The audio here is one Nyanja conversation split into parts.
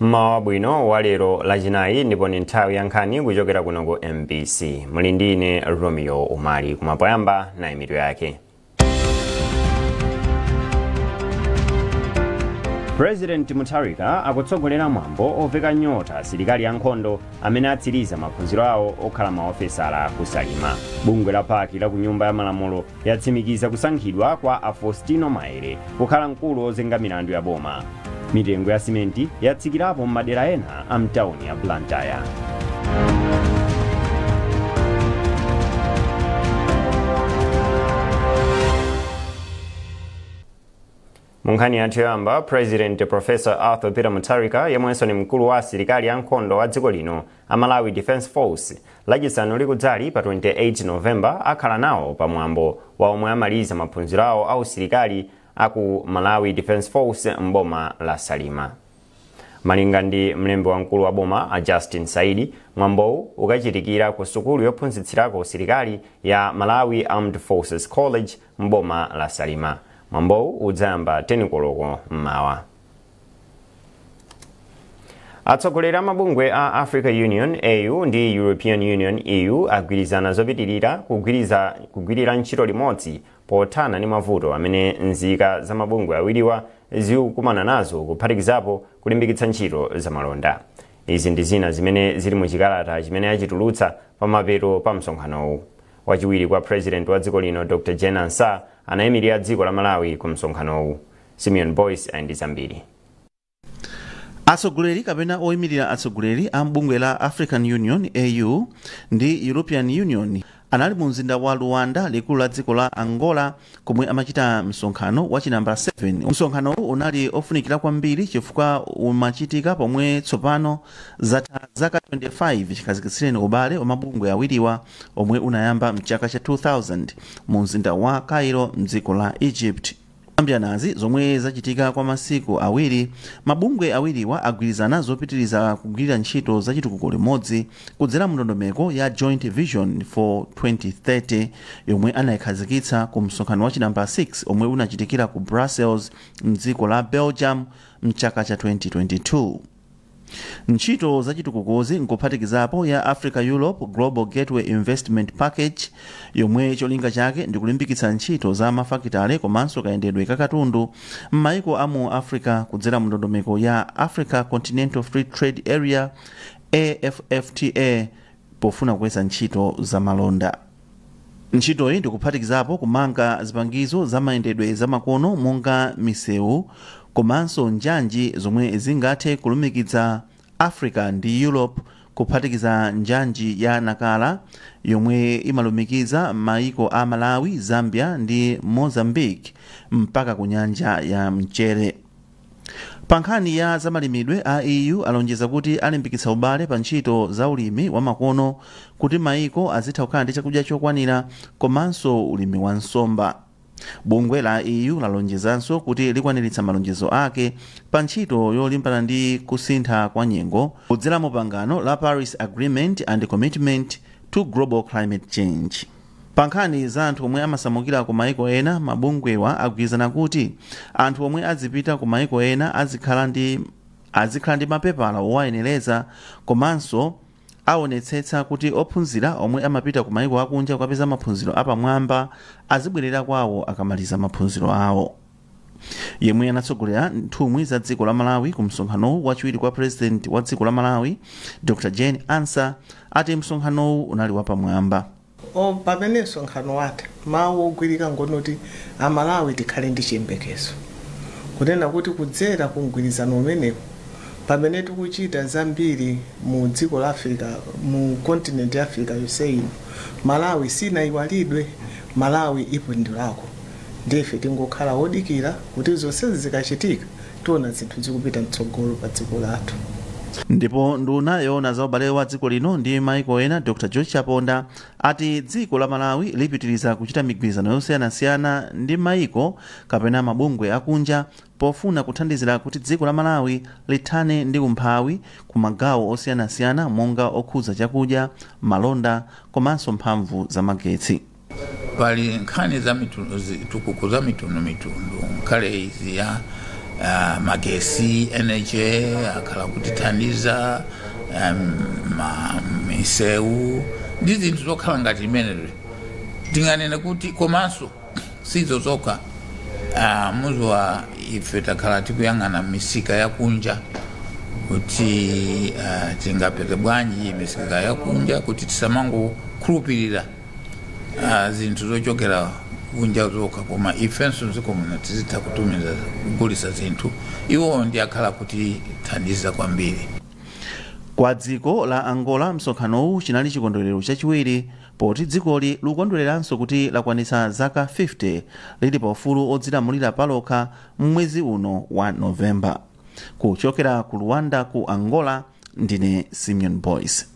Mmawa wabwino wa lero Lachinayi, ndipo ni nthawi ya nkhani kuchokera kuno ku MBC. Muli ndi ine Romeo Umali. Kumapoyamba na mitu yake. President Mutharika akutsogolera mwambo oveka nyota asilikali ankhondo amene atsiriza maphunziro awo okhala maofesala ku Salima. Bungwe la PAC la ku Nyumba ya Malamulo yatsimikiza kusankhidwa kwa a Faustino Maere kukhala mkulu ozenga milandu ya boma. Mitengo ya simenti yatsikirapo m'madera ena a mtawuni ya Blantyre. Munkhani yathu yoyamba, President Professor Arthur Peter Mutharika, yemwenso ni mkulu wa asilikali ankhondo wa dziko lino a Malawi Defence Force, Lachisanu likudzali pa 28 November akhala nawo pamwambo wa omwe amaliza maphunziro awo a usilikali aku Malawi Defence Force mboma la Salima. Malinga ndi mlembi wamkulu wa boma a Justin Saidi, mwambowu ukachitikira ku sukulu yophunzitsirako usilikali ya Malawi Armed Forces College mboma la Salima. Mwambowu udzayamba 10 koloko mmawa. Atsogoleri a mabungwe a Africa Union AU ndi European Union EU agwirizana zopitirira kugwirira ntchito limodzi pothana ndi mavuto amene nzika za mabungwe awiriwa zikukumana nazo, kuphatikizapo kulimbikitsa ntchito za malonda. Izi ndi zina zimene zili mu chikalata chimene achitulutsa pamapeto pa msonkhanowu. Wachiwiri kwa President wa dziko lino Dr. Jane Ansah anayimirira dziko la Malawi ku msonkhanowu. Simeon Boyce ali zambiri. Atsogoleri kapena oyimirira atsogoleri a bungwe la African Union AU ndi European Union anali mu mzinda wa Luanda, likulu la dziko la Angola, komwe amachita msonkhano wa chinamba 7. Msonkhanowu unali ofunikira kwambiri chifukwa umachitika pomwe tsopano zatha zaka 25 chikhazikitsireni ubale wa mabungwe awiriwa omwe unayamba mchaka cha 2000 mu mzinda wa Cairo mdziko la Egypt. Zokambiranazi zomwe zachitika kwa masiku awiri, mabungwe awiriwa agwirizana zopitiriza kugwirira ntchito za chitukuko limodzi kudzera mu ndondomeko ya Joint Vision for 2030 yomwe anayikhazikitsa ku msonkhano wa chinamba 6 omwe unachitikira ku Brussels mdziko la Belgium mchaka cha 2022. Ntchito za chitukukozi nkuphatikizapo ya Africa Europe Global Gateway Investment Package, yomwe cholinga chake ndikulimbikitsa ntchito za mafakitale komanso kayendedwe kakatundu m'mayiko a mu Africa kudzera mu ndondomeko ya Africa Continental Free Trade Area AfCFTA, pofuna kukweza ntchito za malonda. Ntchitoyi ndikuphatikizapo kumanga zipangizo za mayendedwe zamakono monga misewu komanso njanji zomwe zingathe kulumikiza Africa ndi Europe, kuphatikiza njanji ya Nakala yomwe imalumikiza maiko a Malawi, Zambia ndi Mozambique mpaka ku nyanja ya Mchere. Pa nkhani ya zamalimidwe, a EU alonjeza kuti alimbikitsa ubale pa ntchito za ulimi wa makono kuti maiko azitha kukhala ndi chakudya chokwanira komanso ulimi wa nsomba. Bungwe la EU lalonjezanso kuti likwaniritsa malonjezo ake pa ntchito yolimbana ndi kusintha kwa nyengo kudzera mu pangano la Paris Agreement and Commitment to Global Climate Change. Pa nkhani za anthu omwe amasamukira ku maiko ena, mabungwewa agwirizana kuti anthu omwe azipita ku maiko ena azikhala ndi mapepala owayenereza, komanso aonetsetsa kuti ophunzira omwe amapita ku maiko akunja kukapeza maphunziro apamwamba azibwerera kwawo akamaliza maphunziro awo. Yemwe anatsogolera nthumwi za dziko la Malawi ku msonkhanowu, wachiwiri kwa President wa dziko la Malawi Dr. Jane Ansah, ati msonkhanowu unali wapamwamba. Pamene msonkhano watha, mawu ogwirika ngonoti Amalawi tikhale ndi chiyembekezo kunena kuti kudzera ku mgwirizano umenewu, pamene tikuchita zambiri mu dziko la Africa, mu continent ya Africa yonse ino, Malawi sinayiwalidwe, Malawi ipindulako. Ndife tingokhala wodikira kuti zonsezi zikachitika, tiona zinthu zikupita mtsogolo pa dziko lathu. Ndipo nduna yoona za ubale wa dziko lino ndi maiko ena Dr. George Chaponda ati dziko la Malawi lipitiriza kuchita migwirizano yosiyanasiyana ndi maiko kapena mabungwe akunja pofuna kuthandizira kuti dziko la Malawi lithane ndi umphawi ku magawo osiyanasiyana monga okhudza chakudya, malonda komanso mphamvu za magetsi. Pali nkhani za mitundu, zitukuko za mitundu mitundu, nkhale izi ya Magesi, energy, akhala kutithandiza, misewu ndi zinthu zokhala ngati imenezo. Tinganene kuti komanso sizo zokha, muziwa ife takhala tikuyang'ana misika yakunja kuti tingapeze bwanji misika yakunja kuti tisamangokhulupirira zinthu zochokera kunja zokha, koma ifenso mdziko muno tizitha kutumiza, kugulisa zinthu. Iwo ndi akhala kutithandiza kwambiri. Kwa dziko la Angola, msonkhanowu chinali chikondwerero chachiwiri, poti dzikoli likukondwereranso kuti lakwanitsa zaka 50 lili pa ufulu odzilamulira palokha mmwezi uno wa Novemba. Kuchokera ku Luanda ku Angola, ndine Simeon Boyce.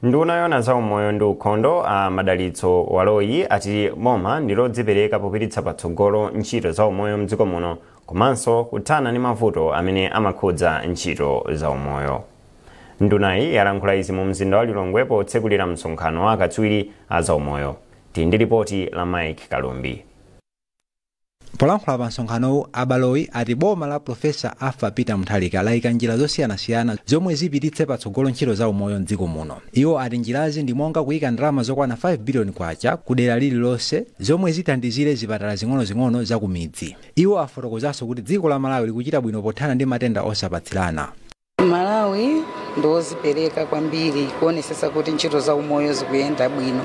Nduna yona za umoyo ndi ukhondo a Madalitso Waloyi ati boma ndi lodzipereka popititsa patsogolo ntchito za umoyo mdziko muno komanso kuthana ndi mavuto amene amakhudza ntchito za umoyo. Ndunayi yalankhula izi mu mzinda wa Lilongwe potsekulira msonkhano wa akatswiri a za umoyo. Tili ndi ripoti la Mike Kalumbi. Polankhula pa msonkhanowu, abaloyi ati boma la Profesa Arthur Peter Mutharika layika njira zosiyanasiyana zomwe zipititse patsogolo ntchito za umoyo mdziko muno. Iwo ati njirazi ndi monga kuyika ndalama zokwana 5 biliyoni kwacha ku dera lililonse zomwe zithandizire zipatala zing'onozing'ono za ku midzi. Iwo afotokozanso kuti dziko la Malawi likuchita bwino pothana ndi matenda osapatsirana. Malawi ndiwozipereka kwambiri kuonesesa kuti ntchito za umoyo zikuyenda bwino.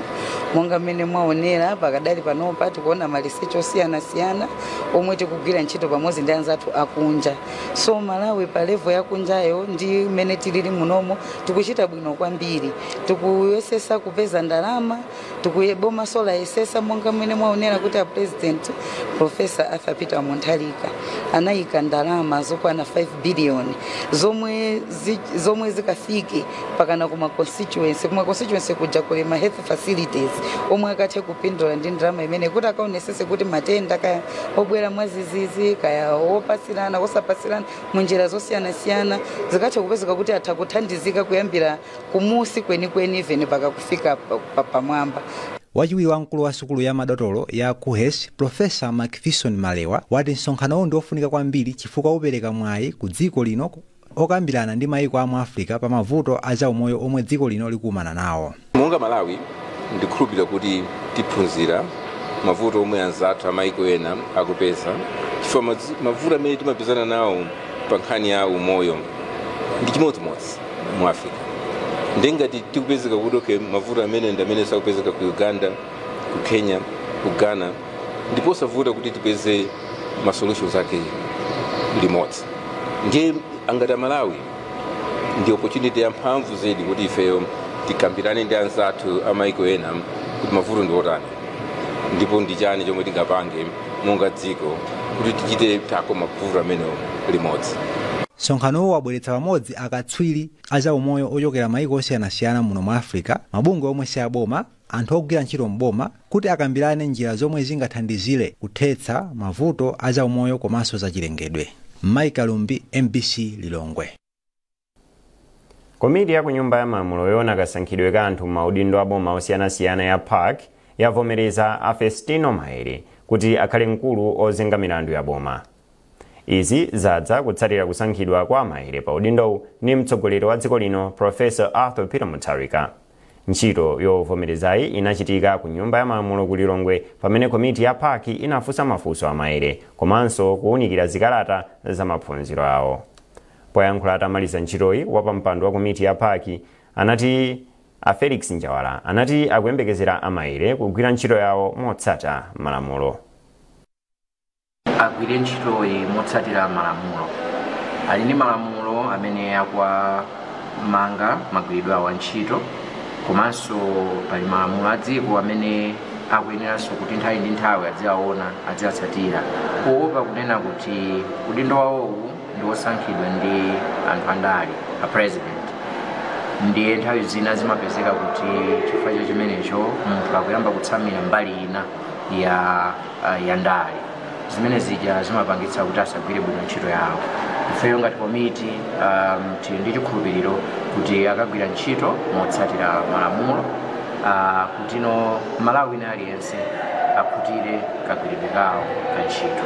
Monga mmene mwaonera pakadali panopa, tikuona maliseche osiyanasiyana omwe tikugwira ntchito pamodzi ndi anzathu akunja. So Malawi pa level yakunjayo ndi mmene tilili munomo, tikuchita bwino kwambiri. Tikuyesesa kupeza ndalama, tikuboma solayesesa, monga mmene mwaonera kuti a President Professor Arthur Peter Mutharika anayika ndalama zokwana 5 billion zomwe zikafike pakana kuma constituency. Kuma constituency kuja kuli ma health facilities omwe akathe kupindula ndi ndalama imene kuti akaonesese kuti matenda kaya obwera mwazizizi, kaya opasirana, osapasirana munjira zosiyanasiyana, zikathe kupezeka kuti atha kuthandizika kuyambira kumusi kwenikweni even paka kufika pamwamba. Wachiwiri wamkulu wa sukulu ya madotolo ya KUHeS, Profesa Macpherson Malewa, wati msonkhanowu ndi ofunika kwambiri chifukwa upereka mwayi ku dziko lino okambirana ndi mayiko amu Africa pa mavuto a zaumoyo omwe dziko lino likumana nawo. Monga Malawi, ndikukhulupirira kuti tiphunzira mavuto omwe anzathu amayiko ena akupeza, chifukwa mavuto amene timapezana nawo pa nkhani ya umoyo ndi chimodzimodzi mu Africa. Ndengati tikupezeka kuti okay, mavuto amene ndi amene sakupezeka ku Uganda, ku Kenya, ku Ghana, ndiposavuta kuti tipeze ma solutions ake limodzi. Ndiye angati Amalawi, ndi opportunity yamphamvu zedi kuti ifeyo tikambirane ndi anzathu amayiko ena kuti mavuto ndi otani ndipo ndi chani chomwe tingapange monga dziko kuti tichite tackle mavuto amenewo limodzi. Msonkhanowu wabweretsa pamodzi akatswiri a zaumoyo ochokera mayiko osiyanasiyana muno mu Africa, mabungwe omwe si aboma, anthu ogwira ntchito mboma, kuti akambirane njira zomwe zingathandizire kuthetsa mavuto a zaumoyo komanso zachilengedwe. Mike Kalumbi, MBC, Lilongwe. Komiti ya ku Nyumba ya Malamulo yoona kasankhidwe ka anthu maudindo aboma osiyanasiyana ya PAC yavomereza a Festino Maere kuti akhale mkulu ozenga milandu ya boma. Izi zadza kutsatira kusankhidwa kwa Maere pa udindowu ndi mtsogoleri wa dziko lino, Professor Arthur Peter Mutharika. Ntchito yovomerezayi inachitika ku Nyumba ya Malamulo ku Lilongwe pamene komiti ya PAC inafunsa mafunso a Maere komanso kuwunikira zikalata za maphunziro awo. Poyankhula atamaliza ntchitoyi, wapampando wa komiti ya PAC anati, a Felix Njawala, anati akuyembekezera a Maere kugwira ntchito yawo motsata malamulo. Agwire ntchitoyi motsatira malamulo. Ali ndi malamulo amene akuwamanga magwiridwe awo a ntchito, komanso pali malamulo a dziko amene akuyeneranso kuti nthawi ndi nthawi aziwaona, aziwatsatira, kuopa kunena kuti udindo wawowu ndi wosankhidwa ndi anthu andale, a president. Ndiye nthawi zina zimapezeka kuti chifukwa cha chimenecho munthu akuyamba kutsamira mbali ina ya ndale, zimene zija zimapangitsa kuti asagwire bwino ntchito yawo. Ifeyo ngati komiti tili ndi chikhulupiriro kuti akagwira ntchito motsatira malamulo. Kutino Malawi wina aliyense akhutire kagwiridwe kawo ka ntchito.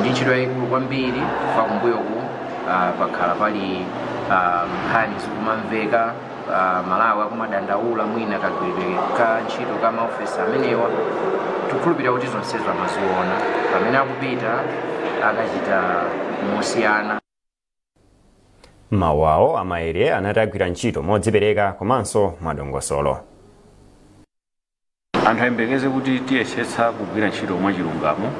Ndi ntchito yayikulu kwambiri kufa kumbuyoku pakhala pali nkhani zikumamveka, Malawi akumadandaula mwina kagwiridwe ka ntchito ka maofesi amenewa. Tikukhulupirira kuti zonsezo amaziona pamene akupita akachita mosiyana. Mawu awo, Amaere anati agwira ntchito modzipereka komanso mwadongosolo. Anthu ayembekeze kuti tiyesetsa kugwira ntchito mwachilungamo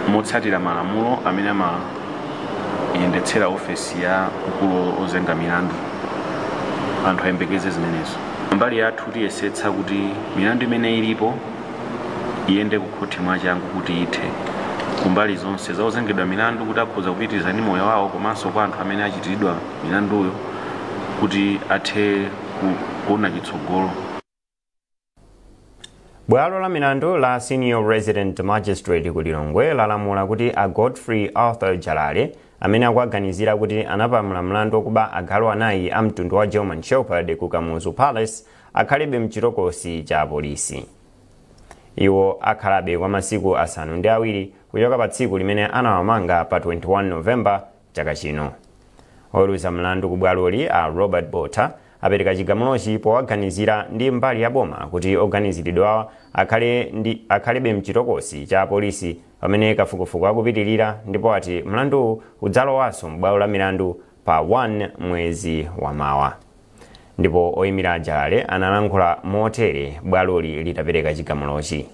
motsatira malamulo amene amayendetsera ofesi ya mkulu ozenga milandu. Anthu ayembekeze zimenezo. Mbali yathu tiyesetsa kuti milandu imene ilipo iyende kukhoti mwachangu kuti ithe kumbali zonse za ozengedwa milandu, kuti akhoza kupitiriza ndi moyo wawo, komanso kwa anthu amene achitiridwa milanduyo kuti athe kuona chitsogolo. Bwalo la milandu la Senior Resident Magistrate ku Lilongwe lalamula kuti a Godfrey Arthur Jalale, amene akuaganizira kuti anapamula mlandu okuba agalu anayi a mtundu wa German Shepherd ku Kamuzu Palace, akhalebe mchitokosi cha polisi. Iwo akhalabe kwa masiku 7 kuchoka pa tsiku limene anawamanga pa 21 Novemba chaka chino. Oweruza mlandu ku bwaloli a Robert Bota apereka chigamulochi powaganizira ndi mbali ya boma kuti oganiziridwawa akhalebe mchitokosi cha polisi pamene kafukufuku akupitirira, ndipo ati mlanduwu udzalowanso m'bwalo la milandu pa 1 mwezi wamawa. Ndipo oyimira Jalale analankhula motere bwaloli litapereka chigamulochi.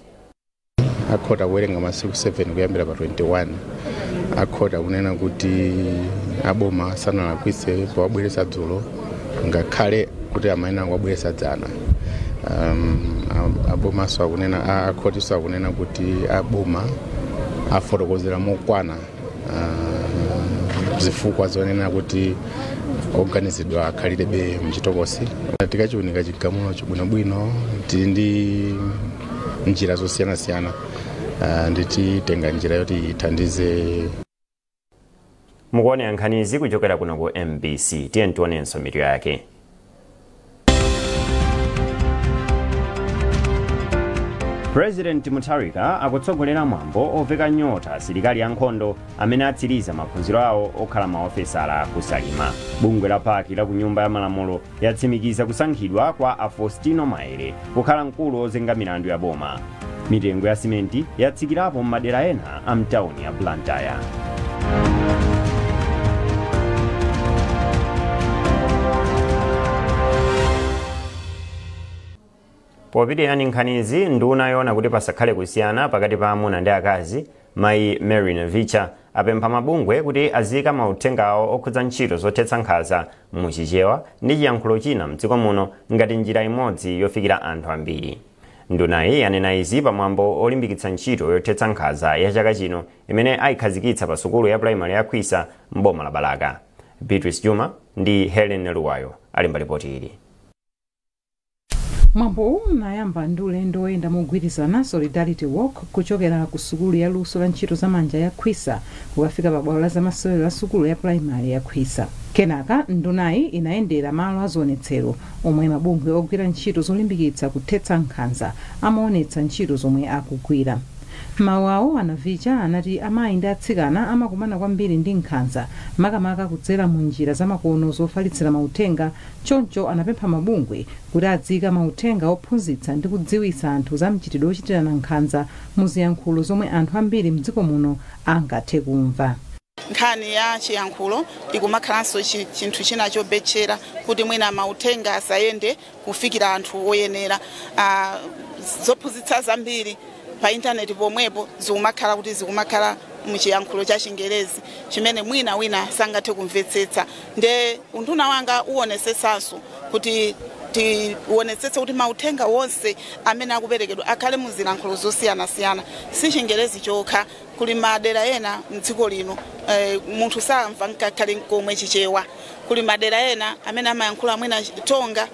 Akhota kuwerenga masiku 7 kuyambira pa 21. Akhota kunena kuti aboma sanalakwitse powabweretsa dzulo, ngakhale kuti amayenera kuwabweretsa dzana. Abomaso akunena, akhotiso akunena kuti aboma afotokozera mokwana zifukwa zonena kuti oganizidwa akhalirebe mchitokosi. Tikachiunika chigamulo bwinobwino, tili ndi njira zosiyanasiyana, ndititenga njira yoti ithandize. Mukuonera nkhanizi kuchokera kuno ku MBC. Tiye tionenso mitu yake. President Mutharika akutsogolera mwambo oveka nyota asilikali ankhondo amene atsiriza maphunziro awo okhala maofesala kusalima. Bungwe la PAC la ku Nyumba ya Malamulo yatsimikiza kusankhidwa kwa a Faustino Maere kukhala mkulu ozenga milandu ya boma. Mitengo ya simenti yatsikirapo m'madera ena a mtawuni ya Blantyre. Popitirani nkhanizi, nduna yoona kuti pasakhale kusiyana pakati pa amuna ndi akazi, mayi Mary Navicha, apempha mabungwe kuti aziyika mauthenga awo okhudza ntchito zothetsa nkhanza muchichewa ndi chiyankhulo china mdziko muno ngati njira imodzi yofikira anthu ambiri. Ndunayi yanena izi pamwambo olimbikitsa ntchito yothetsa nkhanza ya chaka chino imene ayikhazikitsa pa sukulu ya primary ya Khwisa m'boma la Balaka. Beatrice Juma ndi Helen Luwayo alemba ripoti ili. Mwambo uwu unayamba ndi ulendo woyenda mogwirizana, Solidarity Walk, kuchokera ku sukulu ya luso la ntchito zamanja ya Khwisa kukafika pa bwalo la zamasewero la sukulu ya primary ya Khwisa. Kenaka ndunayi inayendera malo azionetsero omwe mabungwe ogwira ntchito zolimbikitsa kuthetsa nkhanza amaonetsa ntchito zomwe akugwira. Mawu awo, Anavicha anati amayi ndi atsikana amakumana kwambiri ndi nkhanza, makamaka kudzera mu njira zamakono zofalitsira mauthenga. Choncho anapempha mabungwe kuti adziyika mauthenga ophunzitsa ndi kudziwitsa anthu za mchitidwe ochitirana nkhanza mu ziyankhulo zomwe anthu ambiri mdziko muno angathe kumva. Nkhani ya chiyankhulo ikumakhalanso chinthu china chobetchera kuti mwina mauthenga asayende kufikira anthu oyenera. Zophunzitsa zambiri pa intaneti pomwepo zikumakhala kuti zikumakhala muchiyankhulo cha Chingerezi chimene mwina wina sangathe kumvetsetsa. Nde unduna wanga uonesetsanso kuti tionetsetse kuti mauthenga wonse amene akuperekedwa akhale muzilankhulo zosiyanasiyana, si Chingerezi chokha. Kuli madera ena mdziko lino munthu samva nkakhale nkomwe Chichewa. Kuli madera ena amene amayankhula mwina Tonga,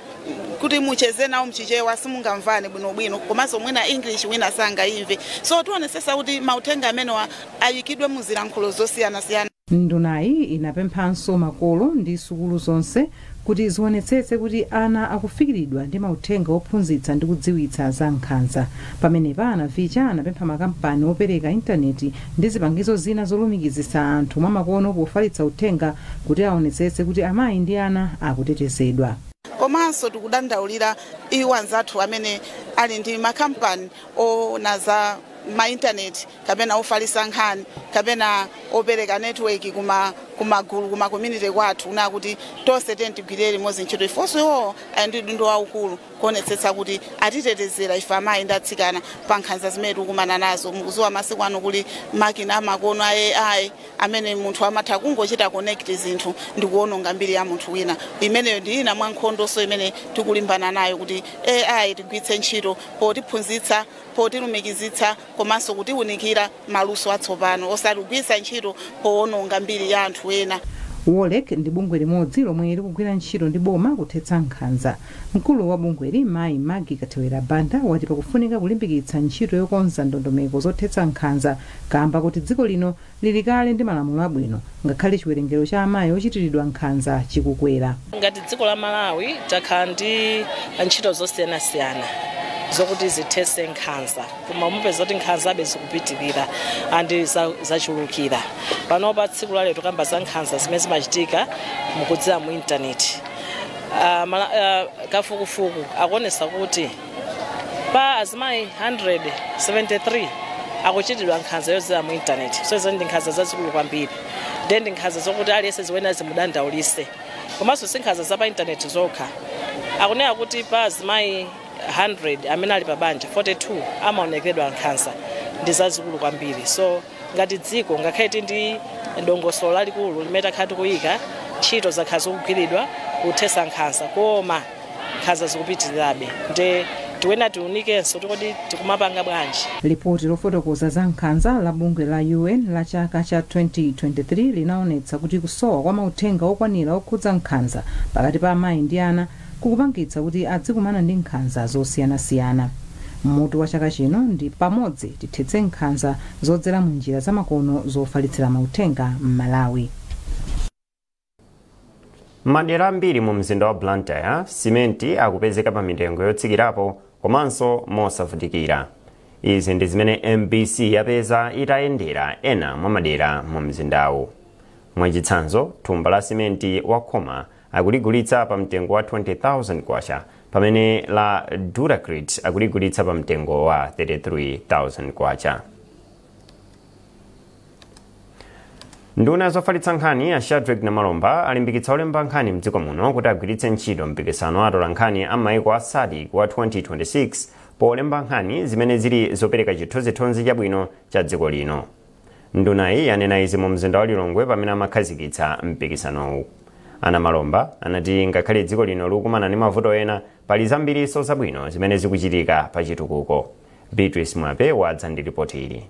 kuti mucheze nawo mchichewa simungamvane bwinobwino, komanso mwina English wina sangayimve. So tionesesa kuti mauthenga amenewa ayikidwe muzilankhulo zosiyanasiyana. Ndunayi inapemphanso makolo ndi sukulu zonse kuti zionetsetse kuti ana akufikiridwa ndi mauthenga ophunzitsa ndi kudziwitsa za nkhanza. Pamenepa Anavicha anapempha makampani opereka intaneti ndi zipangizo zina zolumikizitsa anthu mwamakono pofalitsa uthenga kuti aonetsetse kuti amayi ndi ana akutetezedwa. Komanso tikudandaulira iwo anzathu amene ali ndi makampani ona za maintaneti kapena ofalitsa nkhani kapena opereka network kumagulu, kuma community kwathu, na kuti tonse tigwirire limodzi ntchito. Ifonso iwowo ali ndi udindo waukulu kuonetsetsa kuti atitetezera ife amayi ndi atsikana pa nkhanza zimene tikukumana nazo. Mukudziwa masiku ano kuli makina amakono a AI amene munthu amatha kungochita connect zinthu ndi kuwononga mbiri ya munthu wina. Imeneyo ndi ina mwa nkhondonso imene tikulimbana nayo, kuti AI tigwiritse ntchito potiphunzitsa, potilumikizitsa komanso kutiwunikira maluso atsopano, osati kugwiritsa ntchito powononga mbiri ya anthu ena. Wolrec ndi bungwe limodzi lomwe likugwira ntchito ndi boma kuthetsa nkhanza. Mkulu wa bungweli, mayi Maggie Kathewera Banda, wati pakufunika kulimbikitsa ntchito yokonza ndondomeko zothetsa nkhanza kamba kuti dziko lino lili kale ndi malamulo abwino, ngakhale chiwerengero cha amayi ochitiridwa nkhanza chikukwera. Ngati dziko la Malawi takhala ndi ntchito zosiyanasiyana zokuti zithetse nkhanza, koma mupeza kuti nkhanzabe zikupitirira and zachulukira. Panopa tsiku lalero tikamba za nkhanza zimene zimachitika mukudzera mu intaneti. Kafukufuku akuonesa kuti pa azimayi 173 akuchitidwa nkhanza yodzera mu intaneti. So izo ndi nkhanza zazikulu kwambiri, then ndi nkhanza zokuti aliyense ziwene zimudandaulise. Komanso si nkhanza za pa intaneti zokha. Akunena kuti pa azimayi 100 amene ali pa banja, 42 amaonekedwa nkhanza. Ndi zazikulu kwambiri. So ngati dziko, ngakhale ndi dongosolo lalikulu limene takhala tikuyika, ntchito zakhala zikugwiridwa kuthetsa nkhanza, koma nkhanza zikupitirirabe. Nde tiwena tiunikenso tikodi tikumapanga bwanji. Lipoti lofotokoza za nkhanza la bungwe la UN la chaka cha 2023 linaonetsa kuti kusowa kwa mauthenga okwanira okhudza nkhanza pakati pa amayi ndi ana kukupangitsa kuti adzikumana ndi nkhanza zosiyanasiyana. Mutu wa chaka chino ndi "Pamodzi tithetse nkhanza zodzera mu njira zamakono zofalitsira mauthenga m'Malawi". Madera ambiri mu mzinda wa Blantyre, simenti akupezeka pa mitengo yotsikirapo komanso mosavutikira. Izi ndi zimene MBC yapeza itayendera ena mwa madera mu mzindawu. Mwachitsanzo, thumba la simenti wa Khoma akuligulitsa pa mtengo wa 20,000 kwacha, pamene la Duracrete akuligulitsa pa mtengo wa 33,000 kwacha. Nduna zofalitsa nkhani ya Shadrack Namalomba alimbikitsa olemba nkhani mdziko muno kuti agwiritse ntchito mpikisano wa atola nkhani a maiko a SADC wa 2026 polemba nkhani zimene zili zopereka chithunzithunzi chabwino cha dziko lino. Ndunayi yanena izi mu mzinda wa Lilongwe pamene amakhazikitsa mpikisanowu. Anamalomba anati ngakhale dziko lino likukumana ndi mavuto ena, pali zambiriso zabwino zimene zikuchitika pa chitukuko. Beatrice Mwape wadza ndi ripoti ili.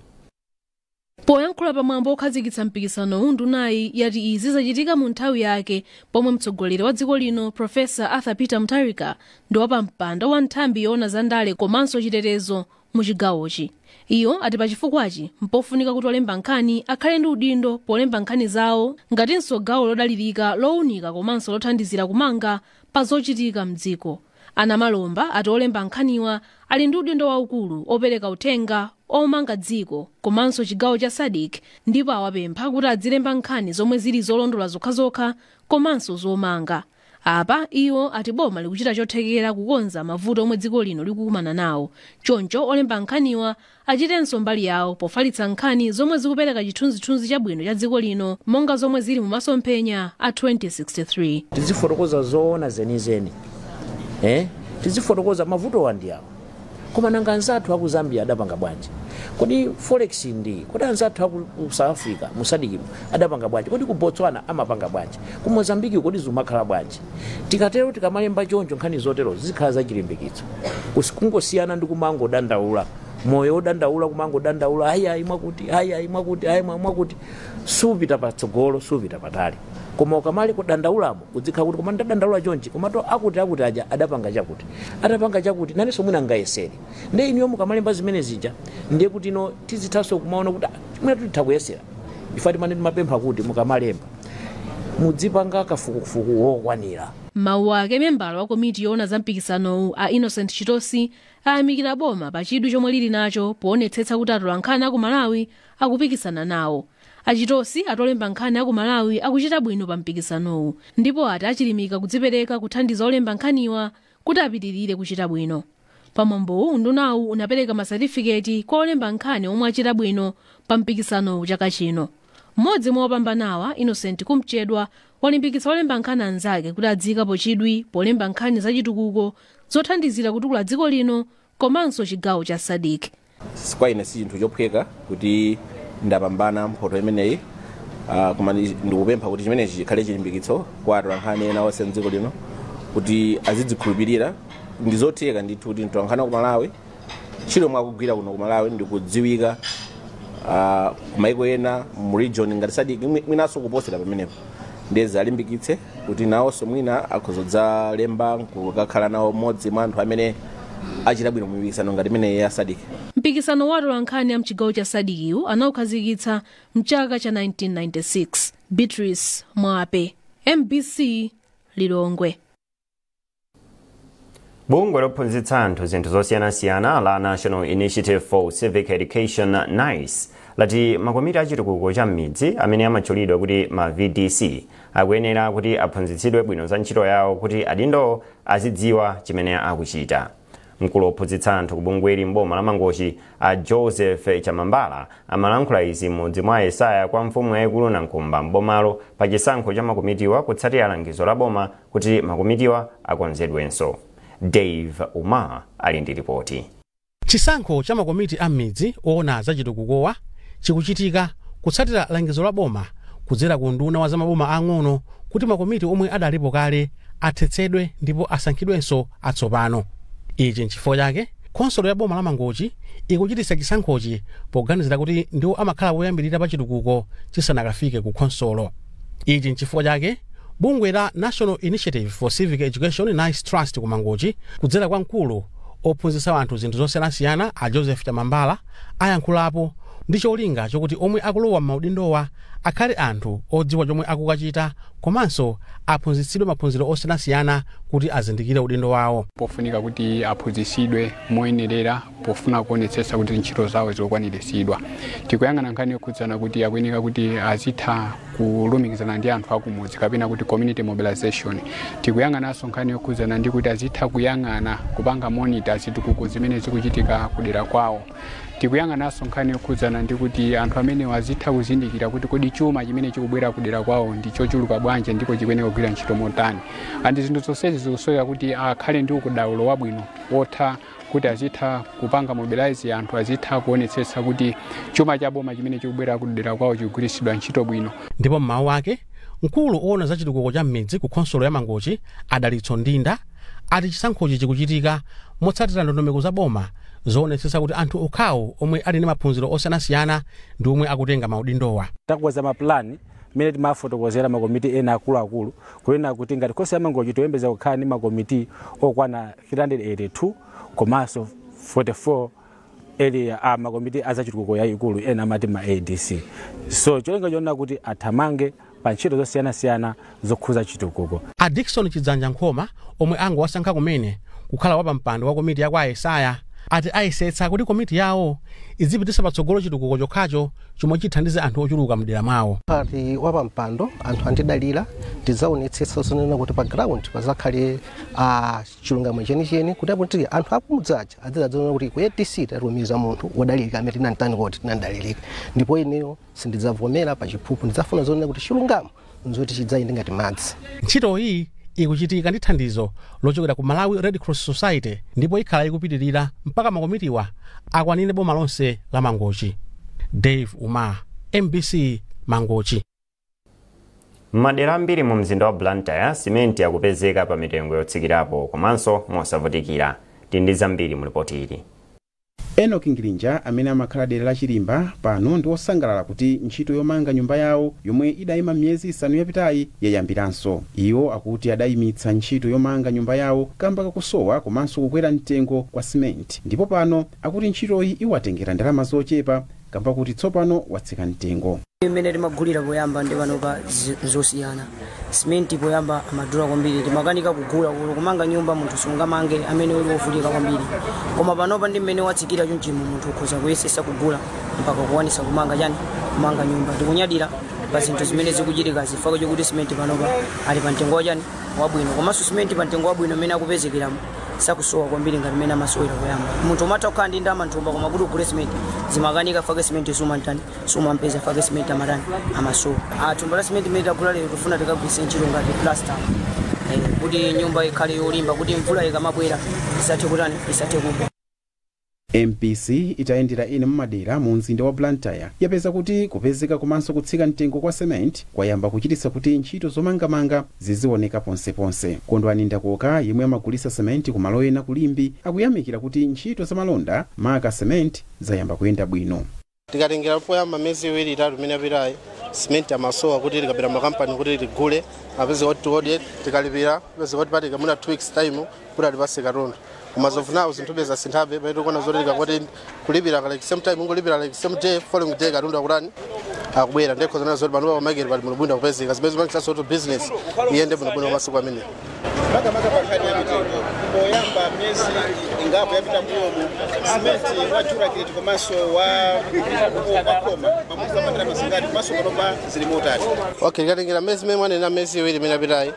Poyankhula pamwambo okhazikitsa mpikisanowu, ndunayi yati izi zachitika mu nthawi yake pomwe mtsogoleri wa dziko lino, Profesa Arthur Peter Mutharika, ndi wapampando wa nthambi yoona za ndale komanso chitetezo mu chigawochi. Iyo ati pachifukwachi mpofunika kuti olemba nkhani akhale ndi udindo polemba nkhani zawo, ngatinso gawo lodalirika lowunika komanso lothandizira kumanga pa zochitika mdziko. Anamalomba ati olemba nkhaniwa ali ndi udindo waukulu opereka uthenga omanga dziko komanso chigawo cha SADC, ndipo awapempha kuti adzilemba nkhani zomwe zili zolondola zokhazokha komanso zomanga. Apa iwo ati boma likuchita chothekera kukonza mavuto omwe dziko lino likukumana nawo, choncho olemba nkhaniwa achitenso mbali yawo pofalitsa nkhani zomwe zikupereka chithunzithunzi chabwino cha dziko lino, monga zomwe zili mu masomphenya a 2063. Tizifotokoza zoona zenizeni, Tizifotokoza mavuto ndi awo, koma nanga anzathu aku Zambia adapanga bwanji? Kodi forex ndi kodi anzathu aku South Africa mu SADC adapanga bwanji? Kodi ku Botswana amapanga bwanji? Ku Mozambique kodi zimakhala bwanji? Tikatero, tikamalemba choncho nkhani zotero zizikhala zachilimbikitso, kungosiyana ndi kumangodandaula, moyo wodandaula, kumangodandaula, ayi ayi mwakuti, ayi ayi mwakuti, ayi mwakuti, supita patsogolo, supita patali. Koma ukamali kudandaulamo uzikhala kuti koma ndadandaula chonchi, koma to akuti akuti aja adapanga chakuti, atapanga chakuti, nanenso mwina ngayesere. Ndiye inuyo mukamalemba zimene zija, ndiye kuti ino tizithanso kumaona kuti mwina titha kuyesera. Ife timene timapempha kuti mukamalemba mudzipanga kafukufuku wokwanira. Mawu ake membala wa komiti yoona za mpikisanowu a Innocent Chitosi ayamikira boma pa chidwi chomwe lili nacho poonetsetsa kuti atolankhani aku Malawi akupikisana nawo. Achitosi atolemba nkhani aku Malawi akuchita bwino pa mpikisanowu ndipo ati achilimika kudzipereka kuthandiza olemba nkhaniwa kuti apitirire kuchita bwino. Pamwambowu undunawu unapereka masatifiketi kwa olemba nkhani omwe achita bwino pa mpikisanowu chaka chino. Mmodzi mwa opambanawa, Innocent Kumchedwa, walimbikitsa olemba nkhani anzake kuti adziyikapo chidwi polemba nkhani zachitukuko zothandizira kutukula dziko lino komanso chigawo cha SADC. Kwa ine si chinthu chophweka kuti ndapambana mphoto imeneyi, koma ndikupempha kuti chimenechi chikhale chilimbikitso kwa atolankhani ena onse mdziko lino kuti azidzikhulupirira. Ndi zotheka ndithu kuti mtolankhani ku Malawi, ntchito mwakugwira kuno ku Malawi ndikudziwika kumaiko ena mu region ngati SADC, mwinanso kuposera pamenepo. Ndiye alimbikitse kuti nawonso mwina akhoza nkukakhala nawo mmodzi mwa anthu amene achita bwino mu mipikisano ngati imeneyi ya SADC. Mpikisano wa atolankhani a mchigawo cha SADC anawukhazikitsa mchaka cha 1996. Beatrice Mwape, MBC, Lilongwe. Bungwe lophunzitsa anthu zinthu zosiyanasiyana la National Initiative for Civic Education, NICE, lati makomiti achitukuko cha m'midzi amene amatchulidwa kuti ma VDC akuyenera kuti aphunzitsidwe bwino za ntchito yawo kuti adindo azidziwa chimene akuchita. Mkulu wophunzitsa anthu ku bungweli mboma la Mangochi a Joseph Chamambala amalankhula izi m'mudzi mwa Yesaya kwa mfumu yayikulu Nankumba mbomalo pa chisankho cha makomitiwa kutsatira langizo la boma kuti makomitiwa akonzedwenso. Dave Umar ali ndi ripoti. Chisankho cha makomiti a m'midzi oona zachitukukowa chikuchitika kutsatira langizo la boma kudzera ku nduna wa zamaboma ang'ono kuti makomiti omwe adalipo kale athetsedwe ndipo asankhidwenso atsopano. Ichi nchifukwa chake khonsolo ya boma la Mangochi ikuchititsa chisankhochi poganizira kuti ndiwo amakhala woyambirira pa chitukuko chisanakafike ku khonsolo. Ichi nchifukwa chake bungwe la National Initiative for Civic Education, NICE Trust ku Mangochi kudzera kwa mkulu ophunzitsa anthu zinthu zosiyanasiyana a Joseph Chamambala ayankhulapo ndi cholinga chokuti omwe akulowa m'maudindowa akhale anthu odziwa chomwe akukachita komanso aphunzitsidwe maphunziro osiyanasiyana kuti azindikire udindo wawo. Pofunika kuti aphunzitsidwe moyenerera pofuna kuonetsetsa kuti ntchito zawo zikukwaniritsidwa. Tikuyang'ana nkhani yokhudzana kuti akuyeneka kuti azitha kulumikizana ndi anthu akumudzi kapena kuti community mobilization. Tikuyang'ananso nkhani yokhudzana ndi kuti azitha kuyang'ana kupanga monitor zitukuko zimene zikuchitika kudera kwawo. Tikuyang'ananso nkhani yokhudzana ndi kuti anthu amene azitha kuzindikira kuti kodi chuma chimene chikubwera kudera kwawo ndi chochuluka bwanji ndipo chikuyenera kugwira ntchito motani. Andi zinthu zonsezi zikusowa kuti akhale ndi ukadaulo wabwino wotha kuti azitha kupanga mobilize anthu, azitha kuonetsetsa kuti chuma cha boma chimene chikubwera kudera kwawo chikugwiritsidwa ntchito bwino. Ndipo mmawu ake mkulu owona za chitukuko cha m'midzi ku khonsolo ya Mangochi Adalitso Ndinda ati chisankhochi chikuchitika motsatira ndondomeko za boma zoonetsetsa kuti anthu okhawo omwe ali ndi maphunziro osiyanasiyana ndi omwe akutenga maudindowa. Takuweza mapulani mmene timafotokozera makomiti ena akuluakulu kunena kuti ngati khonsolo ya Mangochi toyembeza kukhala ndi makomiti okwana 382 komanso 44 area a makomiti azachitukuko yayikulu ena amati ma ADC. So cholinga chonena kuti athamange pa ntchito zosiyanasiyana zokhuza chitukuko. A Dickson Chidzanja Nkhoma omwe angowasankha kumene kukhala wapampando wa komiti ya kwa Yesaya ati ayesetsa kuti komiti yawo izipititsa patsogolo chitukuko chokhacho chomwe chithandize anthu ochuluka mdera mwawo. Pali wapampando anthu andidalira, ndidzaonetsetsa zonena kuti pa ground pazakhale chilungamo chenicheni kuti apo tili anthu akumudzaja adzidzaona kuti ku ADC tatumiza munthu wodalirika amene tinamtani kuti tinadalirika, ndipo ineyo sindidzavomera pa chiphuphu, ndidzafuna zonena kuti chilungamo nzoti chidzayende ngati madzi. Ntchito iyi ikuchitika ndi thandizo lochokera ku Malawi Red Cross Society ndipo ikhala ikupitirira mpaka makomitiwa akwanire boma lonse la Mangochi. Dave Umar, MBC, Mangochi. Madera ambiri mu mzinda wa Blantyre simenti akupezeka pa mitengo yotsikirapo komanso mosavutikira. Tindi zambiri mu ripoti ili. Enoch Ngilinja amene amakhala dera la Chilimba pano ndi wosangalala kuti ntchito yomanga nyumba yawo yomwe idayima miyezi 5 yapitayi yayambiranso. Iwo akuti adayimitsa ntchito yomanga nyumba yawo kamba kakusowa komanso kukwera mtengo kwa simenti, ndipo pano akuti ntchitoyi iwatengera ndalama zochepa kamba kuti tsopano watsika mtengo. Imene timagulira poyamba ndi panopa zosiyana. Simenti poyamba amadula kwambiri, timakanika kugula kumanga nyumba munthu sungamange amene uli wovutika kwambiri, koma panopa ndi mmene watsikira chonchimo munthu ukhoza kuyesesa kugula mpaka kuwanisa kumanga chani, kumanga nyumba. Tikunyadira pa zinthu zimene zikuchitika zifukwa chokuti simenti panopa ali pa mtengo wachani wabwino, komanso simenti pa mtengo wabwino mmene akupezekeramu sakusowa kwambiri ngati mmene amasowera poyamba. Munthu umatha kukhala ndi ndalama nthumba koma kuti ugule simenti zimakanika, fake simenti sumantani sumampeza, fake simenti amatani amasowa. Thumba la simenti imene tagula lero tifuna tikagwiritse ntchito ngati plaster, kuti nyumba ikhale yolimba kuti mvula ikamabwera isathe kutani, isathe kugwa. MBC itayendera ine mumadera mu mzinda wa Blantyre yapeza kuti kupezeka komanso kutsika mtengo kwa cement kwayamba kuchititsa kuti ntchito zomangamanga zizioneka ponseponse. Kondwani Ndakoka yemwe amagulitsa cement kumalo ena kulimbi akuyamikira kuti ntchito zamalonda maka cement zayamba kuyenda bwino. Tikatengera poyamba miyezi iwiri itatu imene yapitayi cement amasowa kuti tikapita makampani kuti tigule apeze kuti tiode tikalipira apeze kuti patika muna 2 weeks time kuti atipase katundu. Koma zofunawo zinthu beza sinthabe paitu kuona zoti tikakoti kulipira like same time ungolipira like same day following day katundu akutani akubwera ndekho zona zoti panopa pamaketi pali bwinobwino kupezeka zimene zimapangitsanso kuti business iyende bwinobwino masiku amene. Makamaka pa nkhani ya mitengo poyamba miyezi ingapo yapita mbuyomu simenti wa Duracrete komanso wa Khoma mamuzi amapita mazingati komanso panopa zili motani. Okay, tikatengera miyezi imene mwanena miyezi iwiri imene yapitayi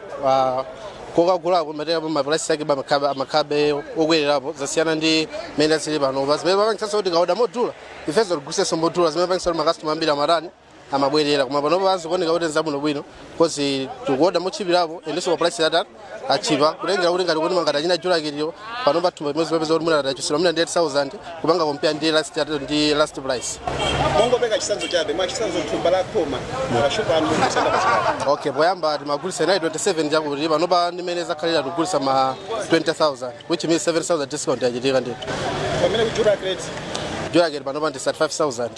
kokagulako matera mapulasi ake amakhabe okwererapo zasiyana ndi mmene zili panopa zimene pamangitsanso kuti tikaoda modula ifenso tigulisenso modula zimene pangitsa kuti makasitoma ambiri amatani amabwerera, koma panopa zikuoneka kuti nzabwinobwino kozi tikuoda motchipirapo endenso mapulasi atatu achipa kutengera kuti ngati kuti mangati achina Duracrete panopa thumba limodzi mapeza kuti muna atachusira muna ndi 8000 kupanga compare ndi last price. Mongopeka chisanzo chabe mwa chisanzo thumba la Khoma pashopu anu kusenda pachikati. Okay, poyamba timagulitsa 27 chakuti panopa ndimene zakhalira tikugulitsa ma 20,000 which means 7,000 discount yachitika ndithu. Pamene ku Duracrete Duracrete panopa ndi 35,000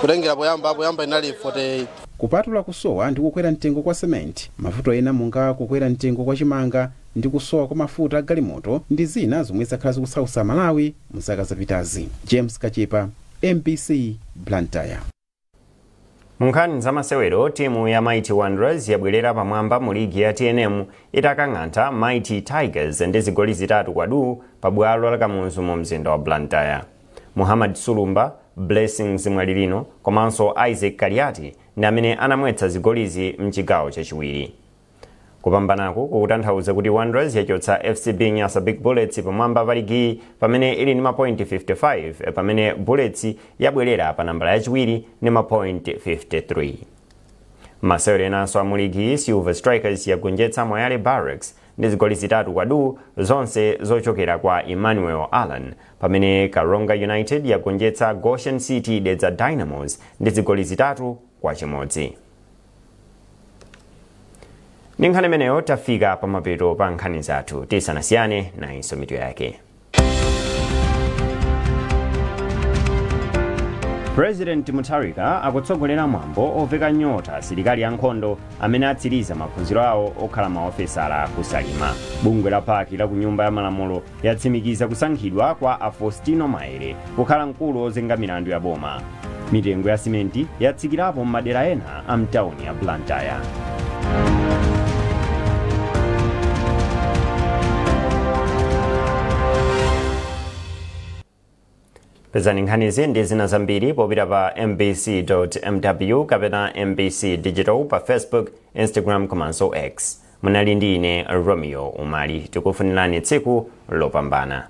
kutengera poyamba inali 48. Kupatula kusowa ndi kukwera mtengo kwa cement, mavuto ena monga kukwera mtengo kwa chimanga ndi kusowa kwa mafuta agalimoto ndi zina zomwe zakhala zikusautsa Malawi mu zaka zapitazi. James Kachepa, MBC, Blantyre. Munkhani zamasewero, timu ya Mighty Wanderers yabwerera pamwamba mu ligi ya TNM itakang'antha Mighty Tigers ndi zigoli 3-2 pa bwalo la Kamuzu mu mzinda wa Blantyre. Muhammad Sulumba, Blessings Mwalilino komanso Isaac Kaliati ndi amene anamwetsa zigolizi mchigawo chachiwiri. Kupambanaku kukutanthauza kuti Wanderers yachotsa FCB Nyasa Big Bullets pamwamba pa ligi pamene ili ndi mapointi 55, pamene Bullets yabwerera pa nambala yachiwiri ndi mapointi 53. Masewero enanso a mu ligi, Silver Strikers yagonjetsa Moyale Barracks ndi zigoli 3-2 zonse zochokera kwa Emmanuel Allen, pamene Karonga United yagonjetsa Goshen City Dedza Dynamos ndi zigoli 3-1. Ndi nkhani imeneyo tafika pamapeto pa nkhani zathu. Tisanasiyane nayinso mitu yake. President Mutharika akutsogolera mwambo oveka nyota asilikali ankhondo amene atsiriza maphunziro awo okhala maofesala kusalima. Bungwe la paki la ku nyumba ya malamulo yatsimikiza kusankhidwa kwa a Faustino Maere kukhala mkulu ozenga milandu ya boma. Mitengo ya simenti yatsikirapo m'madera ena a mtawuni ya Blantyre. Pezani nkhanizi ndi zina zambiri popita pa mbc.mw kapena MBC Digital pa Facebook, Instagram komanso X. Munali ndi ine Romeo Umali, tikufunirani tsiku lopambana.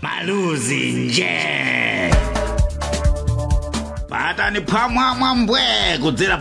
Maluzi nje patani pamwamwa mbwe kudzera.